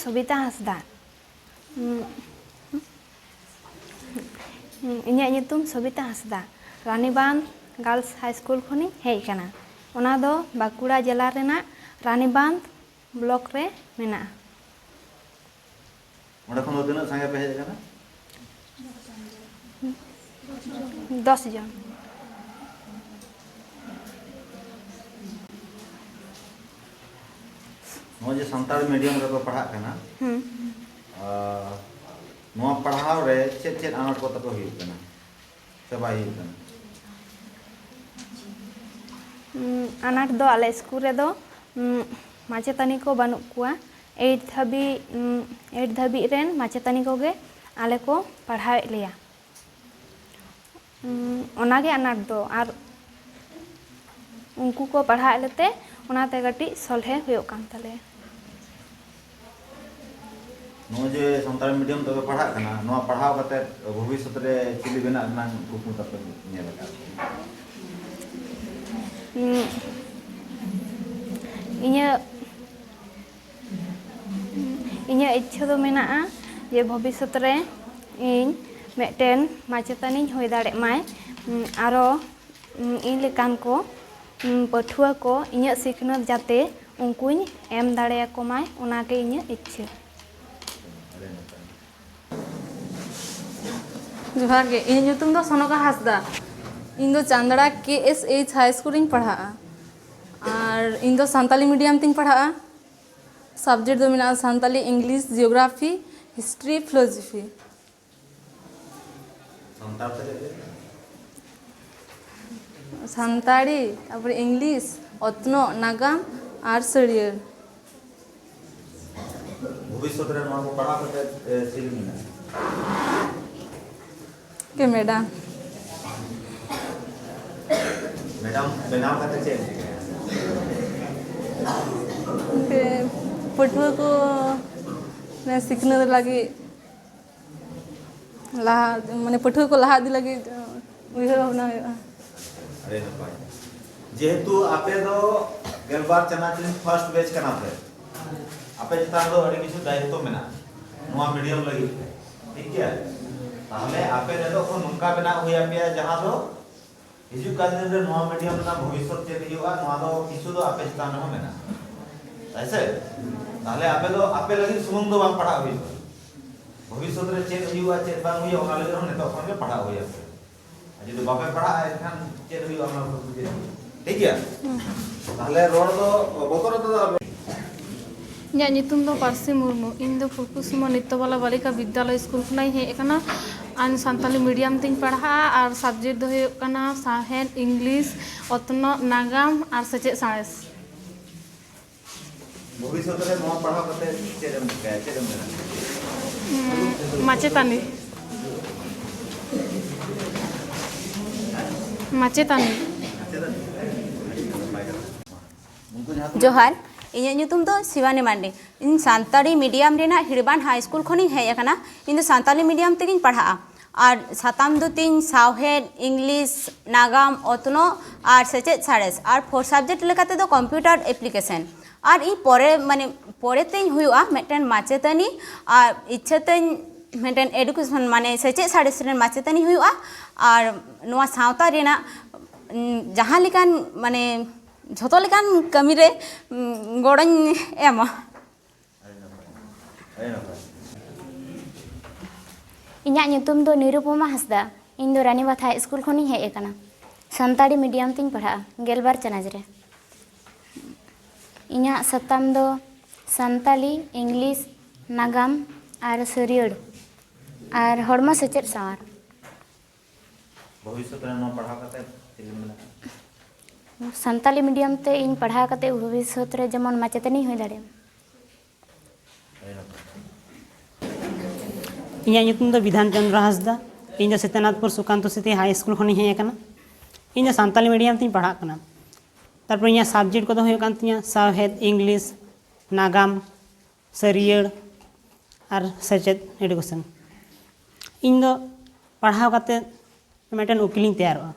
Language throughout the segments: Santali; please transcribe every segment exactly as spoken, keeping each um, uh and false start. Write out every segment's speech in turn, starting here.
ᱥᱚᱵᱤᱛᱟ ᱦᱟᱸᱥᱫᱟ᱾ ᱩᱸ, ᱤᱧᱟᱹᱜ ᱧᱩᱛᱩᱢ ᱥᱚᱵᱤᱛᱟ ᱦᱟᱸᱥᱫᱟ᱾ ᱨᱟᱱᱤᱵᱟᱸᱫᱷ ᱜᱟᱨᱞᱥ ᱦᱟᱭ ᱥᱠᱩᱞ ᱠᱷᱚᱱᱤᱧ ᱦᱮᱡ ᱟᱠᱟᱱᱟ᱾ ᱚᱱᱟ ᱫᱚ ᱵᱟᱸᱠᱩᱲᱟ ᱡᱮᱞᱟ ᱨᱮᱱᱟᱜ ᱨᱟᱱᱤᱵᱟᱸᱫᱷ ᱵᱞᱚᱠ ᱨᱮ ᱢᱮᱱᱟᱜᱼᱟ᱾ ᱚᱸᱰᱮ ᱠᱷᱚᱱ ᱫᱚ ᱛᱤᱱᱟᱹᱜ ᱥᱟᱸᱜᱮ ᱯᱮ ᱦᱮᱡ ᱟᱠᱟᱱᱟ? ᱫᱚᱥ ᱡᱚᱱ᱾ ᱱᱚᱜᱼᱚᱭ ᱡᱮ ᱥᱟᱱᱛᱟᱲᱤ ᱢᱤᱰᱤᱭᱟᱢ ᱨᱮᱠᱚ ᱯᱟᱲᱦᱟᱜ ᱠᱟᱱᱟ, ᱦᱩᱸ᱾ ᱟᱨ ᱱᱚᱣᱟ ᱯᱟᱲᱦᱟᱣ ᱨᱮ ᱪᱮᱫ ᱪᱮᱫ ᱟᱱᱟᱴ ᱠᱚ ᱛᱟᱠᱚ ᱦᱩᱭᱩᱜ ᱠᱟᱱᱟ ᱥᱮ ᱵᱟᱭ ᱦᱩᱭᱩᱜ ᱠᱟᱱᱟ? ᱩᱸ, ᱟᱱᱟᱴ ᱫᱚ ᱟᱞᱮ ᱥᱠᱩᱞ ᱨᱮᱫᱚ, ᱩᱸ, ᱢᱟᱪᱮᱛᱟᱹᱱᱤ ᱠᱚ ᱵᱟᱹᱱᱩᱜ ᱠᱚᱣᱟ᱾ ᱮᱭᱤᱴ ᱫᱷᱟᱹᱵᱤᱡ, ᱩᱸ, ᱮᱭᱤᱴ ᱫᱷᱟᱹᱵᱤᱡ ᱨᱮᱱ ᱢᱟᱪᱮᱛᱟᱹᱱᱤ ᱠᱚᱜᱮ ᱟᱞᱮ ᱠᱚ ᱯᱟᱲᱦᱟᱣᱮᱫ ᱞᱮᱭᱟ᱾ ᱩᱸ, ᱚᱱᱟᱜᱮ ᱟᱱᱟᱴ ᱫᱚ᱾ ᱟᱨ ᱩᱱᱠᱩ ᱠᱚ ᱯᱟᱲᱦᱟᱣᱮᱫ ᱞᱮᱛᱮ ᱚᱱᱟᱛᱮ ᱠᱟᱹᱴᱤᱡ ᱥᱚᱞᱦᱮ ᱦᱩᱭᱩᱜ ᱠᱟᱱ ᱛᱟᱞᱮᱭᱟ᱾ ᱱᱚᱜᱼᱚᱭ ᱡᱮ ᱥᱟᱱᱛᱟᱲᱤ ᱢᱤᱰᱤᱭᱟᱢ ᱛᱮᱯᱮ ᱯᱟᱲᱦᱟᱜ ᱠᱟᱱᱟ, ᱱᱚᱣᱟ ᱯᱟᱲᱦᱟᱣ ᱠᱟᱛᱮ ᱵᱷᱚᱵᱤᱥᱥᱚᱛ ᱨᱮ ᱪᱤᱞᱤ ᱵᱮᱱᱟᱜ ᱨᱮᱱᱟᱜ ᱠᱩᱠᱢᱩ ᱛᱟᱯᱮ ᱧᱮᱞ ᱟᱠᱟᱫ? ᱩᱸ, ᱤᱧᱟᱹᱜ, ᱤᱧᱟᱹᱜ ᱤᱪᱪᱷᱟᱹ ᱫᱚ ᱢᱮᱱᱟᱜᱼᱟ ᱡᱮ ᱵᱷᱚᱵᱤᱥᱥᱚᱛ ᱨᱮ ᱤᱧ ᱢᱤᱫᱴᱮᱱ ᱢᱟᱪᱮᱛᱟᱹᱱᱤᱧ ᱦᱩᱭ ᱫᱟᱲᱮᱜ ᱢᱟᱭ᱾ ᱩᱸ, ᱟᱨᱚ, ᱩᱸ, ᱤᱧ ᱞᱮᱠᱟᱱ ᱠᱚ, ᱩᱸ, ᱯᱟᱹᱴᱷᱩᱣᱟᱹ ᱠᱚ ᱤᱧᱟᱹᱜ ᱥᱤᱠᱷᱱᱟᱹᱛ ᱡᱟᱛᱮ ᱩᱱᱠᱩᱧ ᱮᱢ ᱫᱟᱲᱮᱭᱟᱠᱚ ᱢᱟᱭ, ᱚᱱᱟᱜᱮ ᱤᱧᱟᱹᱜ ᱤᱪᱪᱷᱟᱹ᱾ ᱡᱚᱦᱟᱨ ᱜᱮ, ᱤᱧᱟᱹᱜ ᱧᱩᱛᱩᱢ ᱫᱚ ᱥᱚᱱᱚᱠᱟ ᱦᱟᱸᱥᱫᱟ᱾ ᱤᱧ ᱫᱚ ᱪᱟᱸᱫᱽᱲᱟ ᱠᱮ ᱮᱥ ᱮᱭᱤᱪ ᱦᱟᱭ ᱥᱠᱩᱞ ᱨᱤᱧ ᱯᱟᱲᱦᱟᱜᱼᱟ᱾ ᱟᱨ ᱤᱧ ᱫᱚ ᱥᱟᱱᱛᱟᱞᱤ ᱢᱤᱰᱤᱭᱟᱢ ᱛᱤᱧ ᱯᱟᱲᱦᱟᱜᱼᱟ᱾ ᱥᱟᱵᱡᱮᱠᱴ ᱫᱚ ᱢᱮᱱᱟᱜᱼᱟ Santali, English, geography, history, philosophy. Santal ᱛᱮ ᱪᱮᱫ ᱞᱟᱹᱭ? ᱥᱟᱱᱛᱟᱲᱤ, ᱛᱟᱨᱯᱚᱨᱮ ᱤᱝᱞᱤᱥ, ᱚᱛᱱᱚᱜ, ᱱᱟᱜᱟᱢ ᱟᱨ ᱥᱟᱹᱲᱭᱟᱹᱲ᱾ ᱵᱷᱚᱵᱤᱥᱥᱚᱛ ᱨᱮ ᱱᱚᱣᱟ ᱠᱚ ᱯᱟᱲᱦᱟᱣ ᱠᱟᱛᱮ ᱮ, ᱪᱮᱫ ᱢᱮᱱᱟᱜᱼᱟ? ᱠᱮ ᱢᱮᱰᱟᱢ᱾ ᱢᱮᱰᱟᱢ ᱵᱮᱱᱟᱣ ᱠᱟᱛᱮ ᱪᱮᱫ ᱮᱢ ᱪᱤᱠᱟᱹᱭᱟ? ᱠᱮ ᱯᱟᱹᱴᱷᱩᱣᱟᱹ ᱠᱚ ᱢᱟᱱᱮ ᱥᱤᱠᱷᱱᱟᱹᱛ ᱞᱟᱹᱜᱤᱫ ᱞᱟᱦᱟ, ᱢᱟᱱᱮ ᱯᱟᱹᱴᱷᱩᱣᱟᱹ ᱠᱚ ᱞᱟᱦᱟ ᱤᱫᱤ ᱞᱟᱹᱜᱤᱫ ᱩᱭᱦᱟᱹᱨ ᱵᱷᱟᱵᱽᱱᱟ ᱦᱩᱭᱩᱜᱼᱟ᱾ ᱟᱹᱰᱤ ᱱᱟᱯᱟᱭ᱾ ᱡᱮᱦᱮᱛᱩ ᱟᱯᱮ ᱫᱚ ᱜᱮᱞᱵᱟᱨ ᱪᱟᱱᱟᱪ ᱨᱮᱱ ᱯᱷᱟᱨᱥᱴ ᱵᱮᱪ ᱠᱟᱱᱟ ᱯᱮ, ᱟᱯᱮ ᱪᱮᱛᱟᱱ ᱨᱮ ᱟᱹᱰᱤ ᱠᱤᱪᱷᱩ ᱫᱟᱭᱤᱛᱛᱚ ᱢᱮᱱᱟᱜᱼᱟ ᱱᱚᱣᱟ ᱢᱤᱰᱤᱭᱟᱢ ᱞᱟᱹᱜᱤᱫ ᱛᱮ, ᱴᱷᱤᱠ ᱜᱮᱭᱟ? ᱛᱟᱦᱚᱞᱮ ᱟᱯᱮ ᱱᱤᱛᱚᱜ ᱠᱷᱚᱱ ᱱᱚᱝᱠᱟ ᱵᱮᱱᱟᱣ ᱦᱩᱭ ᱟᱯᱮᱭᱟ, ᱡᱟᱦᱟᱸ ᱫᱚ ᱦᱤᱡᱩᱜ ᱠᱟᱱ ᱫᱤᱱ ᱨᱮ ᱱᱚᱣᱟ ᱢᱤᱰᱤᱭᱟᱢ ᱨᱮᱱᱟᱜ ᱵᱷᱚᱵᱤᱥᱥᱚᱛ ᱪᱮᱫ ᱦᱩᱭᱩᱜᱼᱟ, ᱱᱚᱣᱟ ᱫᱚ ᱠᱤᱪᱷᱩ ᱫᱚ ᱟᱯᱮ ᱪᱮᱛᱟᱱ ᱨᱮᱦᱚᱸ ᱢᱮᱱᱟᱜᱼᱟ, ᱛᱟᱭ ᱥᱮ? ᱛᱟᱦᱚᱞᱮ ᱟᱯᱮ ᱫᱚ ᱟᱯᱮ ᱞᱟᱹᱜᱤᱫ ᱥᱩᱢᱩᱝ ᱫᱚ ᱵᱟᱝ ᱯᱟᱲᱦᱟᱜ ᱦᱩᱭᱩᱜᱼᱟ, ᱵᱷᱚᱵᱤᱥᱥᱚᱛ ᱨᱮ ᱪᱮᱫ ᱦᱩᱭᱩᱜᱼᱟ, ᱪᱮᱫ ᱵᱟᱝ ᱦᱩᱭᱩᱜᱼᱟ, ᱚᱱᱟ ᱞᱟᱹᱜᱤᱫ ᱦᱚᱸ ᱱᱤᱛᱚᱜ ᱠᱷᱚᱱ ᱜᱮ ᱯᱟᱲᱦᱟᱜ ᱦᱩᱭᱩᱜᱼᱟ᱾ ᱟᱨ ᱡᱩᱫᱤ ᱵᱟᱯᱮ ᱯᱟᱲᱦᱟᱜᱼᱟ, ᱮᱱᱠᱷᱟᱱ ᱪᱮᱫ ᱦᱩᱭᱩᱜᱼᱟ, ᱚᱱᱟ ᱠᱚ ᱵᱩᱡᱷᱟᱹᱣ ᱦᱩᱭᱩᱜᱼᱟ᱾ ᱴᱷᱤᱠ ᱜᱮᱭᱟ? ᱛᱟᱦᱚᱞᱮ ᱨᱚᱲ ᱫᱚ ᱵᱚᱛᱚᱨ ᱟᱛᱮ ᱫᱚ ᱟᱞᱚ᱾ ᱤᱧᱟᱹᱜ ᱧᱩᱛᱩᱢ ᱫᱚ ᱯᱟᱹᱨᱥᱤ ᱢᱩᱨᱢᱩ᱾ ᱤᱧ ᱫᱚ ᱯᱷᱩᱞᱠᱩᱥᱢᱟ ᱱᱤᱛᱛᱚ ᱵᱟᱞᱟ ᱵᱟᱞᱤᱠᱟ ᱵᱤᱫᱽᱭᱟᱞᱚᱭ ᱥᱠᱩᱞ ᱠᱷᱚᱱᱟᱜ ᱤᱧ ᱦᱮᱡ ᱟᱠᱟᱱᱟ᱾ ᱟᱨ ᱥᱟᱱᱛᱟᱞᱤ ᱢᱤᱰᱤᱭᱟᱢ ᱛᱤᱧ ᱯᱟᱲᱦᱟᱜᱼᱟ ᱟᱨ ᱥᱟᱵᱡᱮᱠᱴ ᱫᱚ ᱦᱩᱭᱩᱜ ᱠᱟᱱᱟ ᱥᱟᱶᱦᱮᱫ, ᱤᱝᱞᱤᱥ, ᱚᱛᱱᱚᱜ, ᱱᱟᱜᱟᱢ ᱟᱨ ᱥᱮᱪᱮᱫ ᱥᱟᱬᱮᱥ᱾ ᱵᱷᱚᱵᱤᱥᱥᱚᱛ ᱨᱮ ᱱᱚᱣᱟ ᱯᱟᱲᱦᱟᱣ ᱠᱟᱛᱮ ᱪᱮᱫ ᱮᱢ ᱪᱤᱠᱟᱹᱭᱟ, ᱪᱮᱫ ᱮᱢ ᱢᱮᱱᱟ? ᱩᱸ, ᱢᱟᱪᱮᱛᱟᱹᱱᱤ᱾ ᱢᱟᱪᱮᱛᱟᱹᱱᱤ᱾ ᱢᱟᱪᱮᱛᱟᱹᱱᱤ? ᱟᱹᱰᱤ ᱱᱟᱯᱟᱭ ᱠᱟᱛᱷᱟ᱾ ᱩᱱᱠᱩ ᱡᱟᱦᱟᱸ ᱠᱚ ᱡᱚᱦᱟᱨ, ᱤᱧᱟᱹᱜ ᱧᱩᱛᱩᱢ ᱫᱚ ᱥᱤᱵᱟᱱᱤ ᱢᱟᱱᱰᱤ᱾ ᱤᱧ ᱥᱟᱱᱛᱟᱲᱤ ᱢᱤᱰᱤᱭᱟᱢ ᱨᱮᱱᱟᱜ ᱦᱤᱲᱵᱟᱱ ᱦᱟᱭ ᱥᱠᱩᱞ ᱠᱷᱚᱱᱤᱧ ᱦᱮᱡ ᱟᱠᱟᱱᱟ᱾ ᱤᱧ ᱫᱚ ᱥᱟᱱᱛᱟᱲᱤ ᱢᱤᱰᱤᱭᱟᱢ ᱛᱮᱜᱤᱧ ᱯᱟᱲᱦᱟᱜᱼᱟ᱾ ᱟᱨ ᱥᱟᱛᱟᱢ ᱫᱚ ᱛᱤᱧ ᱥᱟᱶᱦᱮᱫ, ᱤᱝᱞᱤᱥ, ᱱᱟᱜᱟᱢ, ᱚᱛᱱᱚᱜ ᱟᱨ ᱥᱮᱪᱮᱫ ᱥᱟᱬᱮᱥ, ᱟᱨ ᱯᱷᱳᱨ ᱥᱟᱵᱡᱮᱠᱴ ᱞᱮᱠᱟ ᱛᱮᱫᱚ ᱠᱚᱢᱯᱤᱭᱩᱴᱟᱨ ᱮᱯᱞᱤᱠᱮᱥᱚᱱ᱾ ᱟᱨ ᱤᱧ ᱯᱚᱨᱮ, ᱢᱟᱱᱮ, ᱯᱚᱨᱮ ᱛᱤᱧ ᱦᱩᱭᱩᱜᱼᱟ ᱢᱤᱫᱴᱮᱱ ᱢᱟᱪᱮᱛᱟᱹᱱᱤ, ᱟᱨ ᱤᱪᱪᱷᱟᱹ ᱛᱤᱧ ᱢᱤᱫᱴᱮᱱ ᱮᱰᱩᱠᱮᱥᱚᱱ, ᱢᱟᱱᱮ, ᱥᱮᱪᱮᱫ ᱥᱟᱬᱮᱥ ᱨᱮᱱ ᱢᱟᱪᱮᱛᱟᱹᱱᱤ ᱦᱩᱭᱩᱜᱼᱟ᱾ ᱟᱨ ᱱᱚᱣᱟ ᱥᱟᱶᱛᱟ ᱨᱮᱱᱟᱜ, ᱩᱸ, ᱡᱟᱦᱟᱸ ᱞᱮᱠᱟᱱ, ᱢᱟᱱᱮ, ᱡᱷᱚᱛᱚ ᱞᱮᱠᱟᱱ ᱠᱟᱹᱢᱤ ᱨᱮ, ᱩᱸ, ᱜᱚᱲᱚᱧ ᱮᱢᱟ᱾ ᱟᱹᱰᱤ ᱱᱟᱯᱟᱭ, ᱟᱹᱰᱤ ᱱᱟᱯᱟᱭ᱾ ᱤᱧᱟᱹᱜ ᱧᱩᱛᱩᱢ ᱫᱚ ᱱᱤᱨᱩᱯᱚᱢᱟ ᱦᱟᱸᱥᱫᱟ᱾ ᱤᱧ ᱫᱚ ᱨᱟᱱᱤᱵᱟᱸᱫᱷ ᱦᱟᱭ ᱥᱠᱩᱞ ᱠᱷᱚᱱᱤᱧ ᱦᱮᱡ ᱟᱠᱟᱱᱟ᱾ ᱥᱟᱱᱛᱟᱲᱤ ᱢᱤᱰᱤᱭᱟᱢ ᱛᱤᱧ ᱯᱟᱲᱦᱟᱜᱼᱟ, ᱜᱮᱞᱵᱟᱨ ᱪᱟᱱᱟᱪ ᱨᱮ᱾ ᱤᱧᱟᱹᱜ ᱥᱟᱛᱟᱢ ᱫᱚ ᱥᱟᱱᱛᱟᱞᱤ, ᱤᱝᱞᱤᱥ, ᱱᱟᱜᱟᱢ ᱟᱨ ᱥᱟᱹᱨᱭᱟᱹᱲ ᱟᱨ ᱦᱚᱲᱢᱚ ᱥᱮᱪᱮᱫ ᱥᱟᱶᱟᱨ᱾ ᱵᱷᱚᱵᱤᱥᱥᱚᱛ ᱨᱮ ᱱᱚᱣᱟ ᱯᱟᱲᱦᱟᱣ ᱠᱟᱛᱮ ᱪᱮᱫ ᱮᱢ ᱢᱮᱱᱟ? ᱥᱟᱱᱛᱟᱞᱤ ᱢᱤᱰᱤᱭᱟᱢ ᱛᱮ ᱤᱧ ᱯᱟᱲᱦᱟᱣ ᱠᱟᱛᱮ ᱵᱷᱚᱵᱤᱥᱥᱚᱛ ᱨᱮ ᱡᱮᱢᱚᱱ ᱢᱟᱪᱮᱛᱟᱹᱱᱤᱧ ᱦᱩᱭ ᱫᱟᱲᱮᱭᱟᱜ᱾ ᱤᱧᱟᱹᱜ ᱧᱩᱛᱩᱢ ᱫᱚ ᱵᱤᱫᱷᱟᱱ ᱪᱚᱸᱫᱽᱨᱚ ᱦᱟᱸᱥᱫᱟ᱾ ᱤᱧ ᱫᱚ ᱥᱤᱛᱟᱱᱟᱛᱷᱯᱩᱨ ᱥᱩᱠᱟᱱᱛᱚ ᱥᱤᱛᱤ ᱦᱟᱭ ᱥᱠᱩᱞ ᱠᱷᱚᱱᱤᱧ ᱦᱮᱡ ᱟᱠᱟᱱᱟ᱾ ᱤᱧ ᱫᱚ ᱥᱟᱱᱛᱟᱞᱤ ᱢᱤᱰᱤᱭᱟᱢ ᱛᱤᱧ ᱯᱟᱲᱦᱟᱜ ᱠᱟᱱᱟ᱾ ᱛᱟᱨᱯᱚᱨᱮ ᱤᱧᱟᱹᱜ ᱥᱟᱵᱡᱮᱠᱴ ᱠᱚᱫᱚ ᱦᱩᱭᱩᱜ ᱠᱟᱱ ᱛᱤᱧᱟᱹ ᱥᱟᱶᱦᱮᱫ, ᱤᱝᱞᱤᱥ, ᱱᱟᱜᱟᱢ, ᱥᱟᱹᱨᱭᱟᱹᱲ ᱟᱨ ᱥᱮᱪᱮᱫ, ᱮᱰᱩᱠᱮᱥᱚᱱ᱾ ᱤᱧ ᱫᱚ ᱯᱟᱲᱦᱟᱣ ᱠᱟᱛᱮ ᱢᱤᱫᱴᱮᱱ ᱩᱠᱤᱞᱤᱧ ᱛᱮᱭᱟᱨᱚᱜᱼᱟ,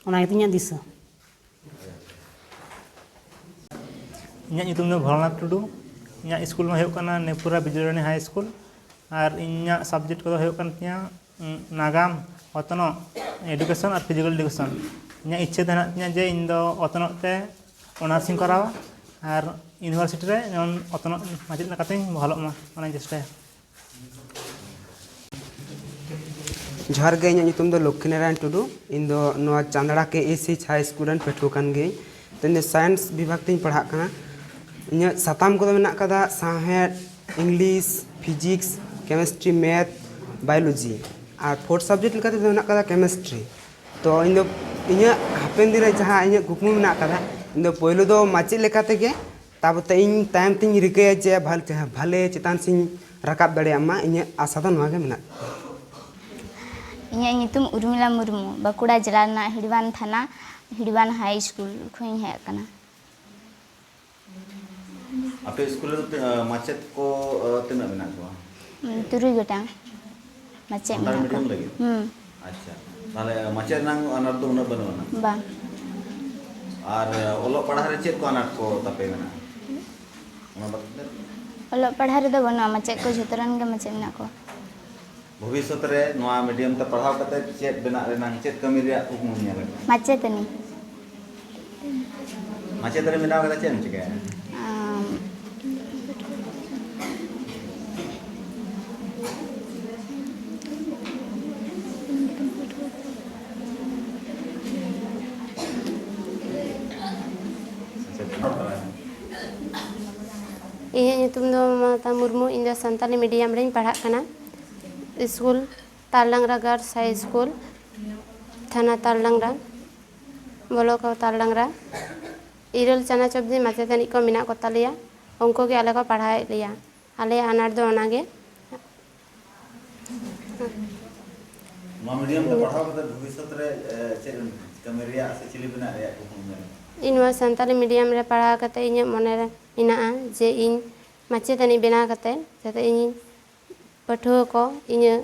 ᱚᱱᱟ ᱜᱮᱛᱤᱧ ᱤᱧᱟᱹᱜ ᱫᱤᱥᱟᱹ᱾ ᱤᱧᱟᱹᱜ ᱧᱩᱛᱩᱢ ᱫᱚ ᱵᱷᱳᱞᱟᱱᱟᱛᱷ ᱴᱩᱰᱩ᱾ ᱤᱧᱟᱹᱜ ᱥᱠᱩᱞ ᱢᱟ ᱦᱩᱭᱩᱜ ᱠᱟᱱᱟ ᱱᱮᱯᱩᱨᱟ ᱵᱤᱡᱚᱭ ᱨᱟᱱᱤ ᱦᱟᱭ ᱥᱠᱩᱞ, ᱟᱨ ᱤᱧᱟᱹᱜ ᱥᱟᱵᱡᱮᱠᱴ ᱠᱚᱫᱚ ᱦᱩᱭᱩᱜ ᱠᱟᱱ ᱛᱤᱧᱟᱹ, ᱩᱸ, ᱱᱟᱜᱟᱢ, ᱚᱛᱱᱚᱜ, ᱮᱰᱩᱠᱮᱥᱚᱱ ᱟᱨ ᱯᱷᱤᱡᱤᱠᱮᱞ ᱮᱰᱩᱠᱮᱥᱚᱱ᱾ ᱤᱧᱟᱹᱜ ᱤᱪᱪᱷᱟᱹ ᱫᱚ ᱦᱮᱱᱟᱜ ᱛᱤᱧᱟᱹ ᱡᱮ ᱤᱧ ᱫᱚ ᱚᱛᱱᱚᱜ ᱛᱮ ᱚᱱᱟᱨᱥ ᱤᱧ ᱠᱚᱨᱟᱣᱟ ᱟᱨ ᱤᱭᱩᱱᱤᱵᱷᱟᱨᱥᱤᱴᱤ ᱨᱮ ᱡᱮᱢᱚᱱ ᱚᱛᱱᱚᱜ ᱢᱟᱪᱮᱫ ᱞᱮᱠᱟᱛᱤᱧ ᱵᱚᱦᱟᱞᱚᱜ ᱢᱟ, ᱚᱱᱟᱧ ᱪᱮᱥᱴᱟᱭᱟ᱾ ᱡᱚᱦᱟᱨ ᱜᱮ, ᱤᱧᱟᱹᱜ ᱧᱩᱛᱩᱢ ᱫᱚ ᱞᱚᱠᱠᱷᱤ ᱱᱟᱨᱟᱭᱚᱱ ᱴᱩᱰᱩ᱾ ᱤᱧ ᱫᱚ ᱱᱚᱣᱟ ᱪᱟᱸᱫᱽᱲᱟ ᱠᱮ ᱮᱭᱤᱪ ᱮᱭᱤᱪ ᱦᱟᱭ ᱥᱠᱩᱞ ᱨᱮᱱ ᱯᱟᱹᱴᱷᱩᱣᱟᱹ ᱠᱟᱱ ᱜᱤᱭᱟᱹᱧ᱾ ᱛᱚ, ᱤᱧ ᱫᱚ ᱥᱟᱭᱮᱱᱥ ᱵᱤᱵᱷᱟᱜᱽ ᱛᱤᱧ ᱯᱟᱲᱦᱟᱜ ᱠᱟᱱᱟ᱾ ᱤᱧᱟᱹᱜ ᱥᱟᱛᱟᱢ ᱠᱚᱫᱚ ᱢᱮᱱᱟᱜ ᱠᱟᱫᱟ ᱥᱟᱶᱦᱮᱫ, English, physics, chemistry, math, biology. ᱟᱨ ᱯᱷᱳᱨᱛᱷ ᱥᱟᱵᱡᱮᱠᱴ ᱞᱮᱠᱟ ᱛᱮᱫᱚ ᱢᱮᱱᱟᱜ ᱠᱟᱫᱟ ᱠᱮᱢᱮᱥᱴᱨᱤ᱾ ᱛᱚ, ᱤᱧ ᱫᱚ ᱤᱧᱟᱹᱜ ᱦᱟᱯᱮᱱ ᱫᱤᱱ ᱨᱮ ᱡᱟᱦᱟᱸ ᱤᱧᱟᱹᱜ ᱠᱩᱠᱢᱩ ᱢᱮᱱᱟᱜ ᱠᱟᱫᱟ, ᱤᱧ ᱫᱚ ᱯᱳᱭᱞᱳ ᱫᱚ ᱢᱟᱪᱮᱫ ᱞᱮᱠᱟ ᱛᱮᱜᱮ, ᱛᱟᱯᱚᱛᱮ ᱤᱧ ᱛᱟᱭᱚᱢ ᱛᱤᱧ ᱨᱤᱠᱟᱹᱭᱟ ᱡᱮ ᱵᱷᱟᱞ-, ᱵᱷᱟᱞᱮ ᱪᱮᱛᱟᱱ ᱥᱮᱫ ᱤᱧ ᱨᱟᱠᱟᱵ ᱫᱟᱲᱮᱭᱟᱜ ᱢᱟ᱾ ᱤᱧᱟᱹᱜ ᱟᱥᱟ ᱫᱚ ᱱᱚᱣᱟ ᱜᱮ ᱢᱮᱱᱟᱜ᱾ ᱤᱧᱟᱹᱜ ᱧᱩᱛᱩᱢ ᱩᱨᱢᱤᱞᱟ ᱢᱩᱨᱢᱩ, ᱵᱟᱸᱠᱩᱲᱟ ᱡᱮᱞᱟ ᱨᱮᱱᱟᱜ ᱦᱤᱲᱵᱟᱱ ᱛᱷᱟᱱᱟ, ᱦᱤᱲᱵᱟᱱ ᱦᱟᱭ ᱥᱠᱩᱞ ᱠᱷᱚᱱᱤᱧ ᱦᱮᱡ ᱟᱠᱟᱱᱟ᱾ ᱟᱯᱮ ᱥᱠᱩᱞ ᱨᱮᱫᱚ ᱛᱤ-, ᱟᱸ, ᱢᱟᱪᱮᱫ ᱠᱚ, ᱟᱸ, ᱛᱤᱱᱟᱹᱜ ᱢᱮᱱᱟᱜ ᱠᱚᱣᱟ? ᱩᱸ, ᱛᱩᱨᱩᱭ ᱜᱚᱴᱟᱝ ᱢᱟᱪᱮᱫ ᱥᱟᱱᱛᱟᱲᱤ ᱢᱮᱱᱟᱜ ᱠᱚᱣᱟ᱾ ᱢᱤᱰᱤᱭᱟᱢ ᱞᱟᱹᱜᱤᱫ? ᱦᱩᱸ᱾ ᱟᱪᱪᱷᱟ, ᱛᱟᱦᱞᱮ ᱢᱟᱪᱮᱫ ᱨᱮᱱᱟᱜ ᱟᱱᱟᱴ ᱫᱚ ᱩᱱᱟᱹᱜ ᱵᱟᱹᱱᱩᱜ ᱟᱱᱟ? ᱵᱟᱝ᱾ ᱟᱨ, ᱟᱸ, ᱚᱞᱚᱜ ᱯᱟᱲᱦᱟᱜ ᱨᱮ ᱪᱮᱫ ᱠᱚ ᱟᱱᱟᱴ ᱠᱚ ᱛᱟᱯᱮ ᱢᱮᱱᱟᱜᱼᱟ? ᱚᱱᱟ ᱵᱟᱫ ᱠᱟᱛᱮ? ᱚᱞᱚᱜ ᱯᱟᱲᱦᱟᱜ ᱨᱮᱫᱚ ᱵᱟᱹᱱᱩᱜᱼᱟ, ᱢᱟᱪᱮᱫ ᱠᱚ ᱡᱷᱚᱛᱚ ᱨᱮᱱ ᱜᱮ ᱢᱟᱪᱮᱫ ᱢᱮᱱᱟᱜ ᱠᱚᱣᱟ᱾ ᱵᱷᱚᱵᱤᱥᱥᱚᱛ ᱨᱮ ᱱᱚᱣᱟ ᱢᱤᱰᱤᱭᱟᱢ ᱛᱮ ᱯᱟᱲᱦᱟᱣ ᱠᱟᱛᱮ ᱪᱮᱫ ᱵᱮᱱᱟᱜ ᱨᱮᱱᱟᱝ, ᱪᱮᱫ ᱠᱟᱹᱢᱤ ᱨᱮᱭᱟᱜ ᱠᱩᱠᱢᱩᱢ ᱧᱮᱞ ᱟᱠᱟᱫᱟ? ᱢᱟᱪᱮᱛᱟᱹᱱᱤ᱾ ᱢᱟᱪᱮᱛᱟᱹᱱᱤ ᱵᱮᱱᱟᱣ ᱠᱟᱛᱮ ᱪᱮᱫ ᱮᱢ ᱪᱤᱠᱟᱹᱭᱟ? ᱟᱢ, ᱤᱧᱟᱹᱜ ᱧᱩᱛᱩᱢ ᱫᱚ ᱢᱚᱢᱚᱛᱟ ᱢᱩᱨᱢᱩ᱾ ᱤᱧ ᱫᱚ ᱥᱟᱱᱛᱟᱞᱤ ᱢᱤᱰᱤᱭᱟᱢ ᱨᱤᱧ ᱯᱟᱲᱦᱟᱜ ᱠᱟᱱᱟ᱾ ᱥᱠᱩᱞ ᱛᱟᱞᱰᱟᱝᱨᱟ ᱜᱟᱨᱞᱥ ᱦᱟᱭ ᱥᱠᱩᱞ, ᱛᱷᱟᱱᱟ ᱛᱟᱞᱰᱟᱝᱨᱟ, ᱵᱞᱚᱠ ᱦᱚᱸ ᱛᱟᱞᱰᱟᱝᱨᱟ᱾ ᱤᱨᱟᱹᱞ ᱪᱟᱱᱟᱪ ᱚᱵᱫᱤ ᱢᱟᱪᱮᱛᱟᱹᱱᱤ ᱠᱚ ᱢᱮᱱᱟᱜ ᱠᱚᱛᱟᱞᱮᱭᱟ, ᱩᱱᱠᱩ ᱜᱮ ᱟᱞᱮ ᱠᱚ ᱯᱟᱲᱦᱟᱣᱮᱫ ᱞᱮᱭᱟ᱾ ᱟᱞᱮᱭᱟᱜ ᱟᱱᱟᱴ ᱫᱚ ᱚᱱᱟᱜᱮ᱾ ᱱᱚᱣᱟ ᱢᱤᱰᱤᱭᱟᱢ ᱛᱮ ᱯᱟᱲᱦᱟᱣ ᱠᱟᱛᱮ ᱵᱷᱚᱵᱤᱥᱥᱚᱛ ᱨᱮ, ᱮ, ᱪᱮᱫ ᱮᱢ ᱠᱟᱹᱢᱤ ᱨᱮᱭᱟᱜ ᱥᱮ ᱪᱤᱞᱤ ᱵᱮᱱᱟᱜ ᱨᱮᱭᱟᱜ ᱠᱩᱠᱢᱩ ᱢᱮᱱᱟᱜᱼᱟ? ᱤᱧ ᱱᱚᱣᱟ ᱥᱟᱱᱛᱟᱞᱤ ᱢᱤᱰᱤᱭᱟᱢ ᱨᱮ ᱯᱟᱲᱦᱟᱣ ᱠᱟᱛᱮ ᱤᱧᱟᱹᱜ ᱢᱚᱱᱮ ᱨᱮ ᱢᱮᱱᱟᱜᱼᱟ ᱡᱮ ᱤᱧ ᱢᱟᱪᱮᱛᱟᱹᱱᱤ ᱵᱮᱱᱟᱣ ᱠᱟᱛᱮ ᱡᱟᱛᱮ ᱤᱧ ᱯᱟᱹᱴᱷᱩᱣᱟᱹ ᱠᱚ ᱤᱧᱟᱹᱜ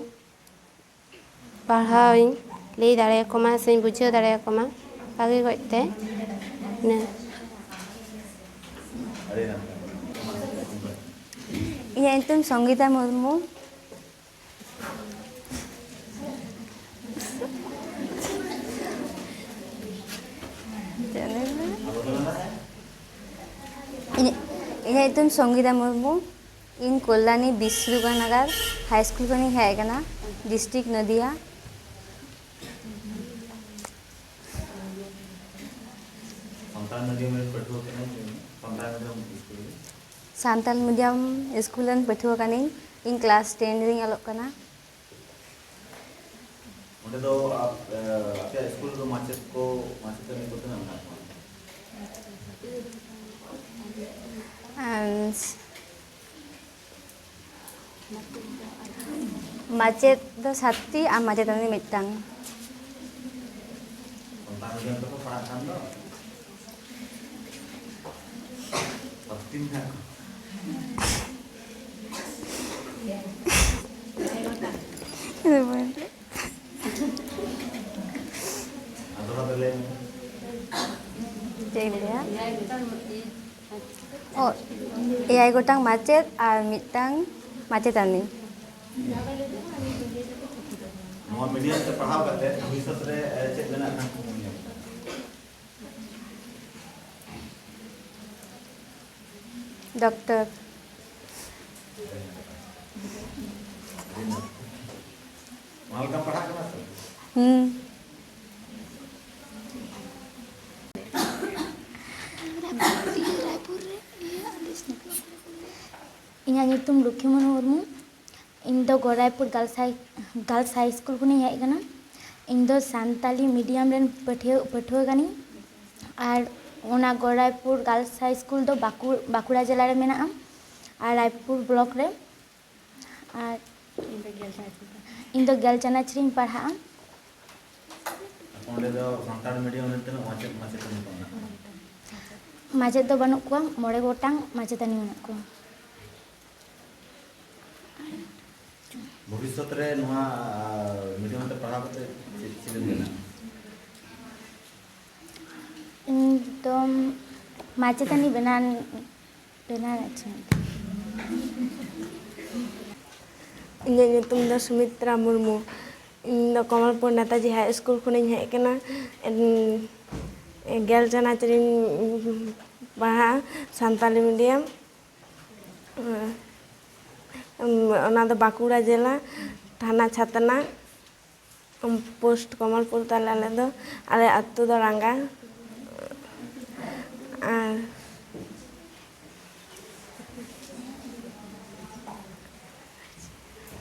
ᱯᱟᱲᱦᱟᱣ ᱤᱧ ᱞᱟᱹᱭ ᱫᱟᱲᱮᱭᱟᱠᱚ ᱢᱟ ᱥᱮᱧ ᱵᱩᱡᱷᱟᱹᱣ ᱫᱟᱲᱮᱭᱟᱠᱚ ᱢᱟ ᱵᱷᱟᱜᱮ ᱚᱠᱚᱡ ᱛᱮ᱾ ᱤᱱᱟᱹ᱾ ᱟᱹᱰᱤ ᱱᱟᱯᱟᱭ᱾ ᱤᱧᱟᱹᱜ ᱧᱩᱛᱩᱢ ᱥᱚᱝᱜᱤᱛᱟ ᱢᱩᱨᱢᱩ᱾ ᱤᱧᱟᱹᱜ, ᱤᱧᱟᱹᱜ ᱧᱩᱛᱩᱢ ᱥᱚᱝᱜᱤᱛᱟ ᱢᱩᱨᱢᱩ᱾ ᱤᱧ ᱠᱚᱞᱞᱟᱱᱤ ᱵᱤᱥᱱᱩᱜᱚᱨ ᱱᱟᱜᱟᱨ ᱦᱟᱭ ᱥᱠᱩᱞ ᱠᱷᱚᱱᱤᱧ ᱦᱮᱡ ᱟᱠᱟᱱᱟ, ᱰᱤᱥᱴᱨᱤᱠᱴ ᱱᱚᱫᱤᱭᱟ᱾ ᱥᱟᱱᱛᱟᱲ ᱢᱤᱰᱤᱭᱟᱢ ᱨᱮᱱ ᱯᱟᱹᱴᱷᱩᱣᱟᱹ ᱠᱟᱱᱟᱢ ᱥᱮ ᱥᱟᱱᱛᱟᱲ ᱢᱤᱰᱤᱭᱟᱢ ᱥᱠᱩᱞ ᱨᱮ? ᱥᱟᱱᱛᱟᱲ ᱢᱤᱰᱤᱭᱟᱢ ᱥᱠᱩᱞ ᱨᱮᱱ ᱯᱟᱹᱴᱷᱩᱣᱟᱹ ᱠᱟᱹᱱᱟᱹᱧ᱾ ᱤᱧ ᱠᱞᱟᱥ ᱴᱮᱱ ᱨᱤᱧ ᱚᱞᱚᱜ ᱠᱟᱱᱟ᱾ ᱚᱸᱰᱮ ᱫᱚ ᱟᱯ-, ᱮ, ᱟᱯᱮᱭᱟᱜ ᱥᱠᱩᱞ ᱨᱮᱫᱚ ᱢᱟᱪᱮᱫ ᱠᱚ, ᱢᱟᱪᱮᱛᱟᱹᱱᱤ ᱠᱚ ᱛᱤᱱᱟᱹᱜ ᱢᱮᱱᱟᱜ ᱠᱚᱣᱟ? ᱟᱨ ᱢᱟᱪᱮᱫ ᱫᱚ ᱥᱟᱛᱴᱤ ᱟᱨ ᱢᱟᱪᱮᱛᱟᱹᱱᱤ ᱢᱤᱫᱴᱟᱝ᱾ ᱥᱟᱱᱛᱟᱲ ᱢᱤᱰᱤᱭᱟᱢ ᱛᱮᱠᱚ ᱯᱟᱲᱦᱟᱜ ᱠᱟᱱ ᱫᱚ᱾ ᱥᱟᱛᱴᱤ ᱢᱮᱱᱟᱜ ᱠᱚᱣᱟ᱾ ᱟᱫᱚ ᱵᱟᱫᱮ ᱞᱟᱹᱭ ᱢᱮ᱾ ᱪᱮᱫ ᱤᱧ ᱞᱟᱹᱭᱟ? ᱚ, ᱮᱭᱟᱭ ᱜᱚᱴᱟᱝ ᱢᱟᱪᱮᱫ ᱟᱨ ᱢᱤᱫᱴᱟᱝ ᱢᱟᱪᱮᱛᱟᱹᱱᱤ᱾ ᱱᱚᱣᱟ ᱢᱤᱰᱤᱭᱟᱢ ᱛᱮ ᱯᱟᱲᱦᱟᱣ ᱠᱟᱛᱮ ᱵᱷᱚᱵᱤᱥᱥᱚᱛ ᱨᱮ, ᱮ, ᱪᱮᱫ ᱵᱮᱱᱟᱜ ᱠᱷᱟᱱ ᱠᱩᱠᱢᱩ ᱧᱮᱞ? ᱰᱚᱠᱴᱚᱨ᱾ ᱚᱱᱟ ᱞᱮᱠᱟᱢ ᱯᱟᱲᱦᱟᱜ ᱠᱟᱱᱟ ᱛᱚ? ᱦᱩᱸ᱾ ᱤᱧᱟᱹᱜ ᱧᱩᱛᱩᱢ ᱞᱚᱠᱠᱷᱤᱢᱚᱱᱤ ᱢᱩᱨᱢᱩ᱾ ᱤᱧ ᱫᱚ ᱜᱚᱨᱟᱭᱯᱩᱨ ᱜᱟᱨᱞᱥ ᱦᱟᱭ, ᱜᱟᱨᱞᱥ ᱦᱟᱭ ᱥᱠᱩᱞ ᱠᱷᱚᱱᱤᱧ ᱦᱮᱡ ᱟᱠᱟᱱᱟ᱾ ᱤᱧ ᱫᱚ ᱥᱟᱱᱛᱟᱞᱤ ᱢᱤᱰᱤᱭᱟᱢ ᱨᱮᱱ ᱯᱟᱹᱴᱷᱩᱣᱟᱹ, ᱯᱟᱹᱴᱷᱩᱣᱟᱹ ᱠᱟᱹᱱᱟᱹᱧ᱾ ᱟᱨ ᱚᱱᱟ ᱜᱚᱨᱟᱭᱯᱩᱨ ᱜᱟᱨᱞᱥ ᱦᱟᱭ ᱥᱠᱩᱞ ᱫᱚ ᱵᱟᱸᱠᱩ-, ᱵᱟᱸᱠᱩᱲᱟ ᱡᱮᱞᱟ ᱨᱮ ᱢᱮᱱᱟᱜᱼᱟ, ᱟᱨ ᱨᱟᱭᱯᱩᱨ ᱵᱞᱚᱠ ᱨᱮ᱾ ᱟᱨ ᱤᱧ ᱫᱚ ᱜᱮᱞ ᱪᱟᱱᱟᱪ ᱨᱤᱧ ᱯᱟᱲᱦᱟᱜᱼᱟ᱾ ᱚᱸᱰᱮ ᱫᱚ ᱥᱟᱱᱛᱟᱲ ᱢᱤᱰᱤᱭᱟᱢ ᱨᱮ ᱛᱤᱱᱟᱹᱜ ᱢᱟᱪᱮᱫ, ᱢᱟᱪᱮᱛᱟᱹᱱᱤ ᱠᱚ ᱢᱮᱱᱟᱜ ᱠᱚᱣᱟ? ᱢᱟᱪᱮᱫ ᱫᱚ ᱵᱟᱹᱱᱩᱜ ᱠᱚᱣᱟ, ᱢᱚᱬᱮ ᱜᱚᱴᱟᱝ ᱢᱟᱪᱮᱛᱟᱹᱱᱤ ᱢᱮᱱᱟᱜ ᱠᱚᱣᱟ᱾ ᱵᱷᱚᱵᱤᱥᱥᱚᱛ ᱨᱮ ᱱᱚᱣᱟ, ᱟ, ᱢᱤᱰᱤᱭᱟᱢ ᱛᱮ ᱯᱟᱲᱦᱟᱣ ᱠᱟᱛᱮ ᱪᱮᱫ, ᱪᱮᱫ ᱮᱢ ᱵᱮᱱᱟᱜᱼᱟ? ᱤᱧ ᱫᱚ ᱢᱟᱪᱮᱛᱟᱹᱱᱤ ᱵᱮᱱᱟᱣ, ᱵᱮᱱᱟᱣ ᱤᱪᱪᱷᱟᱹ ᱢᱮᱱᱟᱜ ᱛᱤᱧᱟᱹ᱾ ᱤᱧᱟᱹᱜ ᱧᱩᱛᱩᱢ ᱫᱚ ᱥᱩᱢᱤᱛᱨᱟ ᱢᱩᱨᱢᱩ᱾ ᱤᱧ ᱫᱚ ᱠᱚᱢᱚᱞᱯᱩᱨ ᱱᱮᱛᱟᱡᱤ ᱦᱟᱭ ᱥᱠᱩᱞ ᱠᱷᱚᱱᱤᱧ ᱦᱮᱡ ᱟᱠᱟᱱᱟ᱾ ᱮᱱ-, ᱜᱮᱞ ᱪᱟᱱᱟᱪ ᱨᱤᱧ ᱯᱟᱲᱦᱟᱜᱼᱟ, ᱥᱟᱱᱛᱟᱞᱤ ᱢᱤᱰᱤᱭᱟᱢ᱾ ᱚᱱᱟ ᱫᱚ ᱵᱟᱸᱠᱩᱲᱟ ᱡᱮᱞᱟ, ᱛᱷᱟᱱᱟ ᱪᱷᱟᱛᱱᱟ, ᱯᱳᱥᱴ ᱠᱚᱢᱚᱞᱯᱩᱨ ᱛᱟᱞᱮ ᱟᱞᱮ ᱫᱚ᱾ ᱟᱞᱮ ᱟᱹᱛᱩ ᱫᱚ ᱨᱟᱸᱜᱟ᱾ ᱟᱨ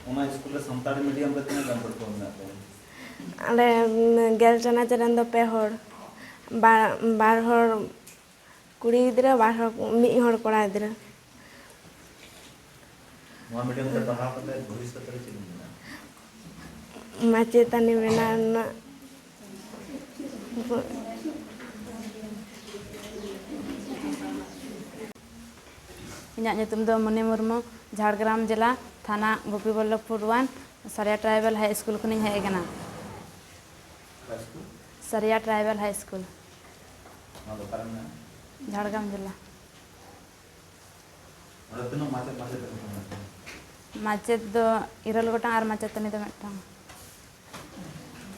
ᱚᱱᱟ ᱥᱠᱩᱞ ᱨᱮ ᱥᱟᱱᱛᱟᱲᱤ ᱢᱤᱰᱤᱭᱟᱢ ᱨᱮ ᱛᱤᱱᱟᱹᱜ ᱜᱟᱱ ᱯᱟᱹᱴᱷᱩᱣᱟᱹ ᱢᱮᱱᱟᱜ ᱠᱚᱣᱟ? ᱟᱞᱮ ᱜᱮᱞ ᱪᱟᱱᱟᱪ ᱨᱮᱱ ᱫᱚ ᱯᱮ ᱦᱚᱲ, ᱵᱟ-, ᱵᱟᱨ ᱦᱚᱲ ᱠᱩᱲᱤ ᱜᱤᱫᱽᱨᱟᱹ, ᱵᱟᱨ ᱦᱚᱲ, ᱢᱤᱫ ᱦᱚᱲ ᱠᱚᱲᱟ ᱜᱤᱫᱽᱨᱟᱹ᱾ ᱱᱚᱣᱟ ᱢᱤᱰᱤᱭᱟᱢ ᱛᱮ ᱯᱟᱲᱦᱟᱣ ᱠᱟᱛᱮ ᱵᱷᱚᱵᱤᱥᱥᱚᱛ ᱨᱮ ᱪᱮᱫ ᱮᱢ ᱢᱮᱱᱟ? ᱢᱟᱪᱮᱛᱟᱹᱱᱤ ᱵᱮᱱᱟᱣ ᱨᱮᱱᱟᱜ᱾ ᱤᱧᱟᱹᱜ ᱧᱩᱛᱩᱢ ᱫᱚ ᱢᱚᱱᱤ ᱢᱩᱨᱢᱩ, ᱡᱷᱟᱲᱜᱨᱟᱢ ᱡᱮᱞᱟ, ᱛᱷᱟᱱᱟ ᱜᱳᱯᱤᱵᱚᱞᱞᱚᱵᱷᱯᱩᱨ ᱚᱣᱟᱱ, ᱥᱟᱨᱤᱭᱟ ᱴᱨᱟᱭᱵᱟᱞ ᱦᱟᱭ ᱥᱠᱩᱞ ᱠᱷᱚᱱᱤᱧ ᱦᱮᱡ ᱟᱠᱟᱱᱟ᱾ ᱚᱠᱟ ᱥᱠᱩᱞ? ᱥᱟᱨᱤᱭᱟ ᱴᱨᱟᱭᱵᱟᱞ ᱦᱟᱭ ᱥᱠᱩᱞ᱾ ᱱᱚᱣᱟ ᱫᱚ ᱚᱠᱟᱨᱮ ᱢᱮᱱᱟᱜᱼᱟ? ᱡᱷᱟᱲᱜᱨᱟᱢ ᱡᱮᱞᱟ᱾ ᱚᱸᱰᱮ ᱛᱤᱱᱟᱹᱜ ᱢᱟᱪᱮᱫ ᱢᱟᱪᱮᱛᱟᱹᱱᱤ ᱠᱚ ᱢᱮᱱᱟᱜ ᱠᱚᱣᱟ? ᱢᱟᱪᱮᱫ ᱫᱚ ᱤᱨᱟᱹᱞ ᱜᱚᱴᱟᱝ ᱟᱨ ᱢᱟᱪᱮᱛᱟᱹᱱᱤ ᱫᱚ ᱢᱤᱫᱴᱟᱝ᱾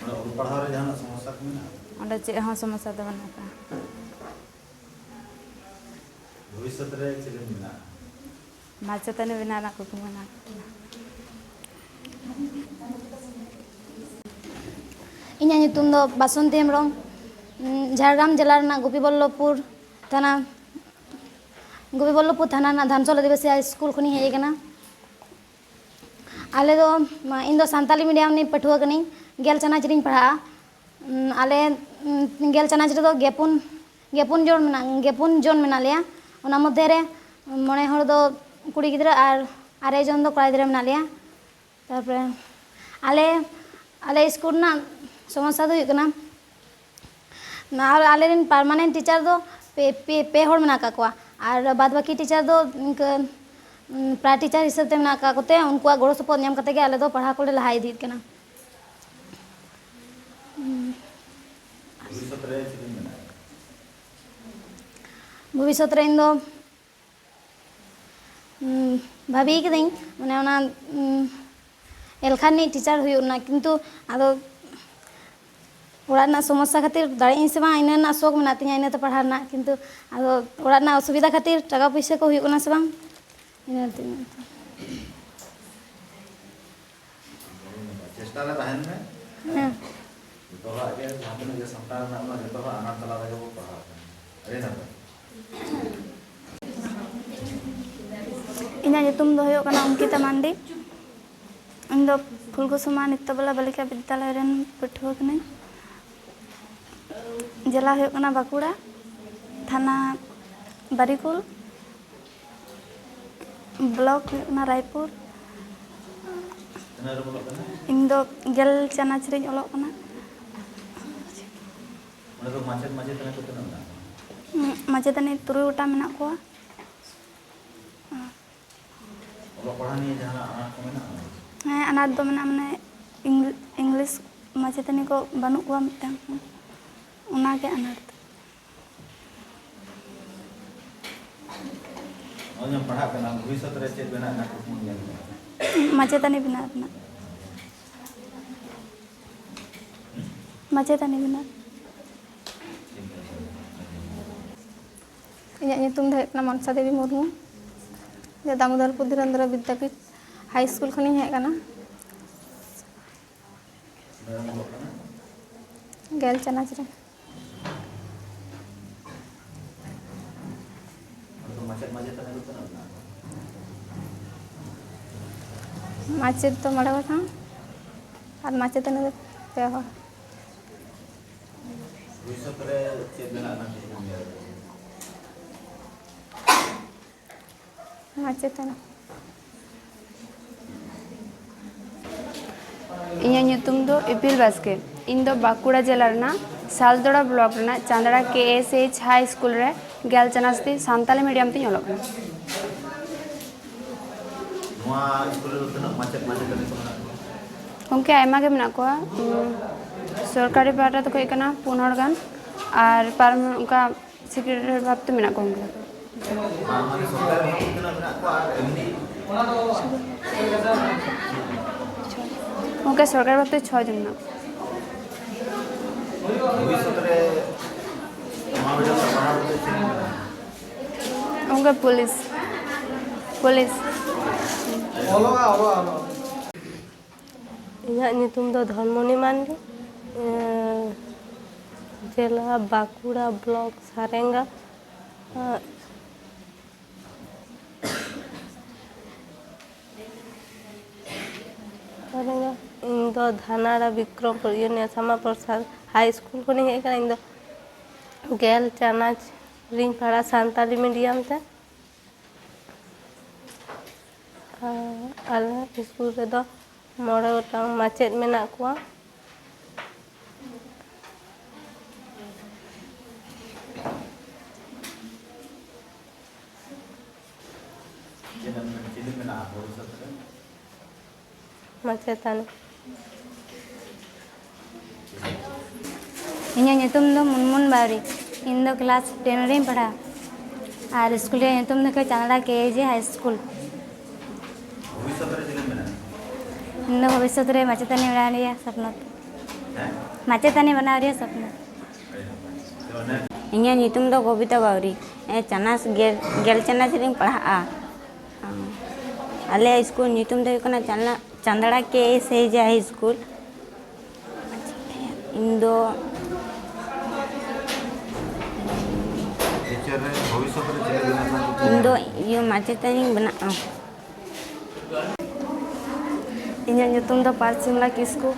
ᱚᱸᱰᱮ ᱚᱞ ᱯᱟᱲᱦᱟᱣ ᱨᱮ ᱡᱟᱦᱟᱱᱟᱜ ᱥᱚᱢᱚᱥᱥᱟ ᱠᱚ ᱢᱮᱱᱟᱜᱼᱟ? ᱚᱸᱰᱮ ᱪᱮᱫ ᱦᱚᱸ ᱥᱚᱢᱚᱥᱥᱟ ᱫᱚ ᱵᱟᱹᱱᱩᱜ ᱟᱠᱟᱫᱟ᱾ ᱵᱷᱚᱵᱤᱥᱥᱚᱛ ᱨᱮ ᱪᱮᱫ ᱮᱢ ᱢᱮᱱᱟᱜᱼᱟ? ᱢᱟᱪᱮᱛᱟᱹᱱᱤ ᱵᱮᱱᱟᱣ ᱨᱮᱱᱟᱜ ᱠᱩᱠᱢᱩ ᱢᱮᱱᱟᱜ ᱟᱠᱟᱫᱟ᱾ ᱤᱧᱟᱹᱜ ᱧᱩᱛᱩᱢ ᱫᱚ ᱵᱟᱥᱚᱱᱛᱤ ᱦᱮᱢᱵᱨᱚᱢ᱾ ᱡᱷᱟᱲᱜᱨᱟᱢ ᱡᱮᱞᱟ ᱨᱮᱱᱟᱜ ᱜᱳᱯᱤᱵᱚᱞᱞᱚᱵᱷᱯᱩᱨ ᱛᱷᱟᱱᱟ, ᱜᱳᱯᱤᱵᱚᱞᱞᱚᱵᱷᱯᱩᱨ ᱛᱷᱟᱱᱟ ᱨᱮᱱᱟᱜ ᱫᱷᱟᱱᱥᱚᱞ ᱟᱹᱫᱤᱵᱟᱹᱥᱤ ᱦᱟᱭ ᱥᱠᱩᱞ ᱠᱷᱚᱱᱤᱧ ᱦᱮᱡ ᱟᱠᱟᱱᱟ᱾ ᱟᱞᱮ ᱫᱚ, ᱤᱧ ᱫᱚ ᱥᱟᱱᱛᱟᱞᱤ ᱢᱤᱰᱤᱭᱟᱢ ᱨᱤᱱᱤᱡ ᱯᱟᱹᱴᱷᱩᱣᱟᱹ ᱠᱟᱹᱱᱟᱹᱧ᱾ ᱜᱮᱞ ᱪᱟᱱᱟᱪ ᱨᱤᱧ ᱯᱟᱲᱦᱟᱜᱼᱟ᱾ ᱟᱞᱮ ᱜᱮᱞ ᱪᱟᱱᱟᱪ ᱨᱮᱫᱚ ᱜᱮᱯᱩᱱ, ᱜᱮᱯᱩᱱ ᱡᱚᱱ ᱢᱮᱱᱟᱜ, ᱜᱮᱯᱩᱱ ᱡᱚᱱ ᱢᱮᱱᱟᱜ ᱞᱮᱭᱟ᱾ ᱚᱱᱟ ᱢᱚᱫᱽᱫᱷᱮ ᱨᱮ ᱢᱚᱬᱮ ᱦᱚᱲ ᱫᱚ ᱠᱩᱲᱤ ᱜᱤᱫᱽᱨᱟᱹ ᱟᱨ ᱟᱨᱮ ᱡᱚᱱ ᱫᱚ ᱠᱚᱲᱟ ᱜᱤᱫᱽᱨᱟᱹ ᱢᱮᱱᱟᱜ ᱞᱮᱭᱟ᱾ ᱛᱟᱨᱯᱚᱨᱮ ᱟᱞᱮ, ᱟᱞᱮ ᱥᱠᱩᱞ ᱨᱮᱱᱟᱜ ᱥᱚᱢᱚᱥᱥᱟ ᱫᱚ ᱦᱩᱭᱩᱜ ᱠᱟᱱᱟ, ᱟᱨ ᱟᱞᱮᱨᱮᱱ permanent teacher ᱫᱚ ᱯᱮ, ᱯᱮ, ᱯᱮ ᱦᱚᱲ ᱢᱮᱱᱟᱜ ᱟᱠᱟᱫ ᱠᱚᱣᱟ, ᱟᱨ ᱵᱟᱫ ᱵᱟᱹᱠᱤ teacher ᱫᱚ ᱤᱱᱠᱟᱹ, ᱩᱢ, para teacher ᱦᱤᱥᱟᱹᱵ ᱛᱮ ᱢᱮᱱᱟᱜ ᱟᱠᱟᱫ ᱠᱚᱛᱮ ᱩᱱᱠᱩᱣᱟᱜ ᱜᱚᱲᱚ ᱥᱚᱯᱚᱦᱚᱫ ᱧᱟᱢ ᱠᱟᱛᱮ ᱜᱮ ᱟᱞᱮ ᱫᱚ ᱯᱟᱲᱦᱟᱣ ᱠᱚᱞᱮ ᱞᱟᱦᱟ ᱤᱫᱤᱭᱮᱫ ᱠᱟᱱᱟ᱾ ᱵᱷᱚᱵᱤᱥᱥᱚᱛ ᱨᱮ ᱪᱮᱫ ᱮᱢ ᱢᱮᱱᱟ? ᱵᱷᱚᱵᱤᱥᱥᱚᱛ ᱨᱮ ᱤᱧ ᱫᱚ ᱩᱸ, ᱵᱷᱟᱹᱵᱤ ᱠᱤᱫᱟᱹᱧ, ᱢᱟᱱᱮ, ᱚᱱᱟ, ᱩᱸ, ᱮᱞᱠᱷᱟ ᱨᱤᱱᱤᱡ ᱴᱤᱪᱟᱨ ᱦᱩᱭᱩᱜ ᱨᱮᱱᱟᱜ, ᱠᱤᱱᱛᱩ ᱟᱫᱚ ᱚᱲᱟᱜ ᱨᱮᱱᱟᱜ ᱥᱚᱢᱚᱥᱥᱟ ᱠᱷᱟᱹᱛᱤᱨ ᱫᱟᱲᱮᱭᱟᱜ ᱟᱹᱧ ᱥᱮ ᱵᱟᱝ, ᱤᱱᱟᱹ ᱨᱮᱱᱟᱜ ᱥᱚᱠ ᱢᱮᱱᱟᱜ ᱛᱤᱧᱟᱹ ᱤᱱᱟᱹᱛᱮ ᱯᱟᱲᱦᱟᱣ ᱨᱮᱱᱟᱜ, ᱠᱤᱱᱛᱩ ᱟᱫᱚ ᱚᱲᱟᱜ ᱨᱮᱱᱟᱜ ᱚᱥᱩᱵᱤᱫᱷᱟ ᱠᱷᱟᱹᱛᱤᱨ ᱴᱟᱠᱟ ᱯᱩᱭᱥᱟᱹ ᱠᱚ ᱦᱩᱭᱩᱜ ᱠᱟᱱᱟ ᱥᱮ ᱵᱟᱝ, ᱤᱱᱟᱹᱛᱮ᱾ ᱪᱮᱥᱴᱟ ᱨᱮ ᱛᱟᱦᱮᱱ ᱢᱮ᱾ ᱦᱮᱸ᱾ ᱡᱚᱛᱚ ᱦᱚᱲᱟᱜ ᱜᱮ ᱡᱟᱦᱟᱸ ᱛᱤᱱᱟᱹᱜ ᱜᱮ ᱥᱟᱱᱛᱟᱲ ᱢᱮᱱᱟᱜ ᱵᱚᱱᱟ, ᱡᱚᱛᱚ ᱦᱚᱲ ᱟᱱᱟᱴ ᱛᱟᱞᱟ ᱨᱮᱜᱮ ᱵᱚ ᱯᱟᱲᱦᱟᱣ ᱠᱟᱱᱟ᱾ ᱟᱹᱰᱤ ᱱᱟᱯᱟᱭ᱾ ᱤᱧᱟᱹᱜ ᱧᱩᱛᱩᱢ ᱫᱚ ᱦᱩᱭᱩᱜ ᱠᱟᱱᱟ ᱚᱝᱠᱤᱛᱟ ᱢᱟᱱᱰᱤ᱾ ᱤᱧ ᱫᱚ ᱯᱷᱩᱞᱠᱩᱥᱢᱟ ᱱᱤᱛᱛᱚ ᱵᱟᱞᱟ ᱵᱟᱞᱤᱠᱟ ᱵᱤᱫᱽᱫᱟᱞᱚᱭ ᱨᱮᱱ ᱯᱟᱹᱴᱷᱩᱣᱟᱹ ᱠᱟᱹᱱᱟᱹᱧ᱾ ᱡᱮᱞᱟ ᱦᱩᱭᱩᱜ ᱠᱟᱱᱟ ᱵᱟᱸᱠᱩᱲᱟ, ᱛᱷᱟᱱᱟ ᱵᱟᱨᱤᱠᱩᱞ, ᱵᱞᱚᱠ ᱦᱩᱭᱩᱜ ᱠᱟᱱᱟ ᱨᱟᱭᱯᱩᱨ᱾ ᱛᱤᱱᱟᱹᱜ ᱨᱮᱢ ᱚᱞᱚᱜ ᱠᱟᱱᱟ? ᱤᱧ ᱫᱚ ᱜᱮᱞ ᱪᱟᱱᱟᱪ ᱨᱤᱧ ᱚᱞᱚᱜ ᱠᱟᱱᱟ᱾ ᱚᱸᱰᱮ ᱫᱚ ᱢᱟᱪᱮᱫ ᱢᱟᱪᱮᱛᱟᱹᱱᱤ ᱠᱚ ᱛᱤᱱᱟᱹᱜ ᱢᱮᱱᱟᱜ ᱠᱚᱣᱟ? ᱢᱟᱪᱮᱛᱟᱹᱱᱤ ᱛᱩᱨᱩᱭ ᱜᱚᱴᱟᱝ ᱢᱮᱱᱟᱜ ᱠᱚᱣᱟ᱾ ᱚᱞᱚᱜ ᱯᱟᱲᱦᱟᱣ ᱱᱤᱭᱮ ᱡᱟᱦᱟᱱᱟᱜ ᱟᱱᱟᱴ ᱠᱚ ᱢᱮᱱᱟᱜᱼᱟ? ᱦᱮᱸ, ᱟᱱᱟᱴ ᱫᱚ ᱢᱮᱱᱟᱜᱼᱟ, ᱢᱟᱱᱮ ᱤᱝᱞᱤᱥ ᱢᱟᱪᱮᱛᱟᱹᱱᱤ ᱠᱚ ᱵᱟᱹᱱᱩᱜ ᱠᱚᱣᱟ ᱢᱤᱫᱴᱟᱝ ᱦᱚᱸ, ᱚᱱᱟᱜᱮ ᱟᱱᱟᱴ ᱫᱚ᱾ ᱱᱚᱜᱼᱚᱭ ᱡᱮᱢ ᱯᱟᱲᱦᱟᱜ ᱠᱟᱱᱟ, ᱵᱷᱚᱵᱤᱥᱥᱚᱛ ᱨᱮ ᱪᱮᱫ ᱵᱮᱱᱟᱜ ᱨᱮᱱᱟᱜ ᱠᱩᱠᱢᱩ ᱧᱮᱞ ᱢᱮ? ᱢᱟᱪᱮᱛᱟᱹᱱᱤ ᱵᱮᱱᱟᱣ ᱨᱮᱱᱟᱜ᱾ ᱢᱟᱪᱮᱛᱟᱹᱱᱤ ᱵᱮᱱᱟᱣ᱾ ᱤᱧᱟᱹᱜ ᱧᱩᱛᱩᱢ ᱫᱚ ᱦᱩᱭᱩᱜ ᱠᱟᱱᱟ ᱢᱚᱱᱥᱟ ᱫᱮᱵᱤ ᱢᱩᱨᱢᱩ᱾ ᱤᱧ ᱫᱚ ᱫᱟᱢᱳᱫᱚᱨᱯᱩᱨ ᱫᱷᱤᱨᱮᱱᱫᱨᱚ ᱵᱤᱫᱽᱫᱟᱯᱤᱴ ᱦᱟᱭ ᱥᱠᱩᱞ ᱠᱷᱚᱱᱤᱧ ᱦᱮᱡ ᱟᱠᱟᱱᱟ᱾ ᱜᱮᱞ ᱪᱟᱱᱟᱪ ᱨᱮ᱾ ᱢᱟᱪᱮᱫ ᱫᱚ ᱢᱚᱬᱮ ᱜᱚᱴᱟᱝ ᱟᱨ ᱢᱟᱪᱮᱛᱟᱹᱱᱤ ᱫᱚ ᱯᱮ ᱦᱚᱲ᱾ ᱵᱷᱚᱵᱤᱥᱥᱚᱛ ᱨᱮ ᱪᱮᱫ ᱵᱮᱱᱟᱜ ᱨᱮᱱᱟᱜ ᱠᱩᱠᱢᱩ ᱢᱮᱱᱟᱜ ᱛᱟᱵᱤᱱᱟ? ᱢᱟᱪᱮᱛᱟᱹᱱᱤ᱾ ᱤᱧᱟᱹᱜ ᱧᱩᱛᱩᱢ ᱫᱚ ᱤᱯᱤᱞ ᱵᱟᱥᱠᱮ᱾ ᱤᱧ ᱫᱚ ᱵᱟᱸᱠᱩᱲᱟ ᱡᱮᱞᱟ ᱨᱮᱱᱟᱜ ᱥᱟᱞᱫᱚᱲᱟ ᱵᱞᱚᱠ ᱨᱮᱱᱟᱜ ᱪᱟᱸᱫᱽᱲᱟ ᱠᱮ ᱮᱥ ᱮᱭᱤᱪ ᱦᱟᱭ ᱥᱠᱩᱞ ᱨᱮ ᱜᱮᱞ ᱪᱟᱱᱟᱪ ᱛᱮ ᱥᱟᱱᱛᱟᱞᱤ ᱢᱤᱰᱤᱭᱟᱢ ᱛᱤᱧ ᱚᱞᱚᱜ ᱠᱟᱱᱟ᱾ ᱱᱚᱣᱟ ᱥᱠᱩᱞ ᱨᱮᱫᱚ ᱛᱤᱱᱟᱹᱜ ᱢᱟᱪᱮᱫ ᱢᱟᱪᱮᱛᱟᱹᱱᱤ ᱠᱚ ᱢᱮᱱᱟᱜ ᱠᱚᱣᱟ? ᱜᱚᱢᱠᱮ, ᱟᱭᱢᱟ ᱜᱮ ᱢᱮᱱᱟᱜ ᱠᱚᱣᱟ᱾ ᱩᱸ, ᱥᱚᱨᱠᱟᱨᱤ ᱯᱟᱦᱴᱟ ᱛᱮᱠᱚ ᱦᱮᱡ ᱠᱟᱱᱟ ᱯᱩᱱ ᱦᱚᱲ ᱜᱟᱱ, ᱟᱨ ᱯᱟᱨᱢ-, ᱚᱱᱠᱟ ᱥᱮᱠᱨᱮᱴᱟᱨᱤ ᱵᱷᱟᱵᱽ ᱛᱮ ᱢᱮᱱᱟᱜ ᱠᱚᱣᱟ ᱩᱱᱠᱩ᱾ ᱟᱨ ᱢᱟᱱᱮ ᱥᱚᱨᱠᱟᱨᱤ ᱵᱷᱟᱵᱽ ᱛᱮ ᱛᱤᱱᱟᱹᱜ ᱢᱮᱱᱟᱜ ᱠᱚᱣᱟ ᱟᱨ ᱮᱢᱱᱤ? ᱚᱱᱠᱟ ᱥᱚᱨᱠᱟᱨᱤ ᱵᱷᱟᱵᱽ ᱛᱮ ᱪᱷᱚ ᱡᱚᱱ ᱢᱮᱱᱟᱜ ᱠᱚᱣᱟ᱾ ᱵᱷᱚᱵᱤᱥᱥᱚᱛ ᱨᱮ ᱱᱚᱣᱟ ᱵᱮᱜᱚᱨ ᱯᱟᱲᱦᱟᱣ ᱠᱟᱛᱮ ᱪᱮᱫ ᱮᱢ ᱵᱮᱱᱟᱣᱟ? ᱚᱱᱠᱟ ᱯᱩᱞᱤᱥ᱾ ᱯᱩᱞᱤᱥ᱾ ᱤᱧᱟᱹᱜ ᱧᱩᱛᱩᱢ ᱫᱚ ᱫᱷᱚᱱᱢᱚᱱᱤ ᱢᱟᱱᱰᱤ᱾ ᱮᱸ, ᱡᱮᱞᱟ ᱵᱟᱸᱠᱩᱲᱟ, ᱵᱞᱚᱠ ᱥᱟᱨᱮᱝᱜᱟ᱾ ᱮᱸ, ᱥᱟᱨᱮᱝᱜᱟ᱾ ᱤᱧ ᱫᱚ ᱫᱷᱟᱱᱟᱲᱟ ᱵᱤᱠᱨᱚᱢᱯᱩᱨ ᱤᱭᱩᱱᱤᱭᱚᱱ ᱥᱟᱢᱟ ᱯᱨᱚᱥᱟᱫᱽ ᱦᱟᱭ ᱥᱠᱩᱞ ᱠᱷᱚᱱᱤᱧ ᱦᱮᱡ ᱟᱠᱟᱱᱟ᱾ ᱤᱧ ᱫᱚ ᱜᱮᱞ ᱪᱟᱱᱟᱪ ᱨᱤᱧ ᱯᱟᱲᱦᱟᱜᱼᱟ ᱥᱟᱱᱛᱟᱞᱤ ᱢᱤᱰᱤᱭᱟᱢ ᱛᱮ᱾ ᱟᱨ ᱟᱞᱮ ᱥᱠᱩᱞ ᱨᱮᱫᱚ ᱢᱚᱬᱮ ᱜᱚᱴᱟᱝ ᱢᱟᱪᱮᱫ ᱢᱮᱱᱟᱜ ᱠᱚᱣᱟ᱾ ᱪᱮᱫ ᱮᱢ, ᱪᱮᱫ ᱮᱢ ᱢᱮᱱᱟ ᱵᱷᱚᱵᱤᱥᱥᱚᱛ ᱨᱮ? ᱢᱟᱪᱮᱛᱟᱹᱱᱤ᱾ ᱤᱧᱟᱹᱜ ᱧᱩᱛᱩᱢ ᱫᱚ ᱢᱩᱱᱢᱩᱱ ᱵᱟᱣᱨᱤ᱾ ᱤᱧ ᱫᱚ ᱠᱞᱟᱥ ᱴᱮᱱ ᱨᱮᱧ ᱯᱟᱲᱦᱟᱜᱼᱟ᱾ ᱟᱨ ᱥᱠᱩᱞ ᱨᱮᱭᱟᱜ ᱧᱩᱛᱩᱢ ᱫᱚ ᱠᱟᱱᱟ ᱪᱟᱸᱫᱲᱟ ᱠᱮ ᱮ ᱡᱮ ᱦᱟᱭ ᱥᱠᱩᱞ᱾ ᱵᱷᱚᱵᱤᱥᱥᱚᱛ ᱨᱮ ᱪᱮᱫ ᱮᱢ ᱵᱮᱱᱟᱜᱼᱟ? ᱤᱧ ᱫᱚ ᱵᱷᱚᱵᱤᱥᱥᱚᱛ ᱨᱮ ᱢᱟᱪᱮᱛᱟᱹᱱᱤ ᱵᱮᱱᱟᱣ ᱨᱮᱭᱟᱜ ᱥᱚᱯᱱᱚ᱾ ᱦᱮᱸ? ᱢᱟᱪᱮᱛᱟᱹᱱᱤ ᱵᱮᱱᱟᱣ ᱨᱮᱭᱟᱜ ᱥᱚᱯᱱᱚ᱾ ᱤᱧᱟᱹᱜ ᱧᱩᱛᱩᱢ ᱫᱚ ᱠᱚᱵᱤᱛᱟ ᱵᱟᱣᱨᱤ᱾ ᱮ, ᱪᱟᱱᱟᱪ ᱜᱮᱞ, ᱜᱮᱞ ᱪᱟᱱᱟᱪ ᱨᱤᱧ ᱯᱟᱲᱦᱟᱜᱼᱟ᱾ ᱟᱞᱮ ᱥᱠᱩᱞ ᱧᱩᱛᱩᱢ ᱫᱚ ᱦᱩᱭᱩᱜ ᱠᱟᱱᱟ ᱪᱟᱱᱟ-, ᱪᱟᱸᱫᱲᱟ ᱠᱮ ᱮᱥ ᱦᱟᱭ ᱥᱠᱩᱞ᱾ ᱤᱧ ᱫᱚ ᱴᱤᱪᱟᱨ ᱨᱮ ᱵᱷᱚᱵᱤᱥᱥᱚᱛ ᱨᱮ ᱪᱮᱫ ᱞᱮᱠᱟ ᱵᱮᱱᱟᱜ ᱥᱟᱱᱟ ᱯᱮᱭᱟ? ᱤᱧ ᱫᱚ ᱤᱭᱟᱹ ᱢᱟᱪᱮᱛᱟᱹᱱᱤᱧ ᱵᱮᱱᱟᱜᱼᱟ᱾ ᱤᱧᱟᱹᱜ ᱧᱩᱛᱩᱢ ᱫᱚ ᱯᱟᱨᱥᱤᱢᱞᱟ ᱠᱤᱥᱠᱩ᱾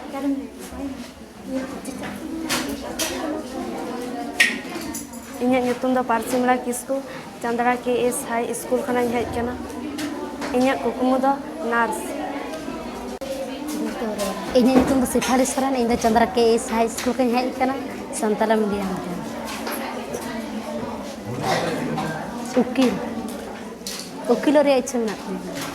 ᱤᱧᱟᱹᱜ ᱧᱩᱛᱩᱢ ᱫᱚ ᱯᱟᱨᱥᱤᱢᱞᱟ ᱠᱤᱥᱠᱩ, ᱪᱟᱸᱫᱲᱟ ᱠᱮ ᱮᱥ ᱦᱟᱭ ᱥᱠᱩᱞ ᱠᱷᱚᱱᱟᱜ ᱤᱧ ᱦᱮᱡ ᱟᱠᱟᱱᱟ᱾ ᱤᱧᱟᱹᱜ ᱠᱩᱠᱢᱩ ᱫᱚ ᱱᱟᱨᱥ᱾ ᱤᱧᱟᱹᱜ ᱧᱩᱛᱩᱢ ᱫᱚ ᱥᱮᱯᱷᱟᱞᱤ ᱥᱚᱨᱮᱱ, ᱤᱧ ᱫᱚ ᱪᱟᱸᱫᱲᱟ ᱠᱮ ᱮᱥ ᱦᱟᱭ ᱥᱠᱩᱞ ᱠᱷᱚᱱᱤᱧ ᱦᱮᱡ ᱟᱠᱟᱱᱟ, ᱥᱟᱱᱛᱟᱲᱤ ᱢᱤᱰᱤᱭᱟᱢ ᱛᱮ᱾ ᱩᱠᱤᱞ, ᱩᱠᱤᱞᱚᱜ ᱨᱮᱭᱟᱜ ᱤᱪᱪᱷᱟᱹ ᱢᱮᱱᱟᱜ ᱛᱤᱧᱟᱹ᱾